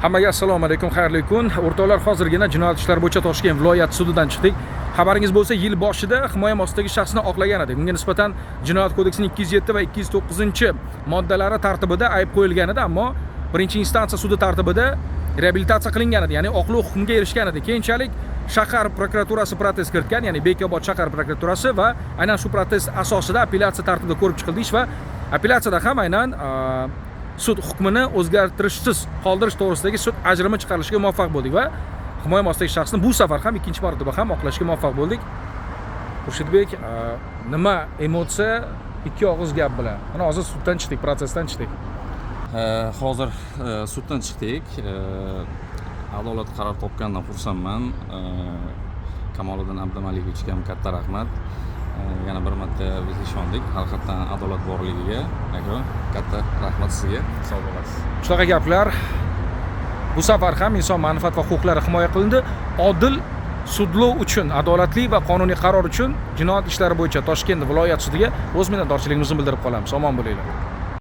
Hammaga assalomu alaykum, xayrli kun. O'rtoqlar, hozirgina jinoyat ishlari bo'yicha Toshkent viloyat sudidan chiqdik. Xabaringiz bo'lsa, yil boshida himoya ostidagi shaxsni oqlagan edik. Unga nisbatan Jinoyat kodeksining 207 va 209 moddalari tartibida ayb qo'yilgan edi, ammo birinchi instansiya sudi tartibida reabilitatsiya qilingan edi, ya'ni oqlov hukmiga erishgan edi. Keyinchalik shahar prokuraturasi protest kiritgan, ya'ni Bekobod shahar prokuraturasi, va aynan shu protest asosida apellyatsiya tartibida ko'rib chiqildi ish va apellyatsiyada ham aynan sud hukmini o'zgartirishsiz qoldirish to'g'risidagi sud ajrimi chiqarilishiga muvaffaq bo'ldik va himoya ostidagi shaxsni bu safar ham, ikkinchi marotaba ham oqlashga muvaffaq bo'ldik. Xurshidbek, nima emotsiya, ikki og'iz gap bilan? Mana hozir suddan chiqdik, protsessdan chiqdik. Hozir suddan chiqdik. Adolat qaror topganidan xursandman. Kamoliddin Abdumalikovichga ham katta rahmat. Yana bir marta biz ishondik haqiqatdan adolat borligiga. Aka, katta rahmat sizga, sog' bo'lasiz. Shunaqa gaplar. Bu safar ham inson manfaat va huquqlari himoya qilindi. Odil sudlov uchun, adolatli va qonuniy qaror uchun jinoyat ishlari bo'yicha Toshkent viloyat sudiga o'z minnatdorchiligimizni bildirib qolamiz. Omon bo'linglar.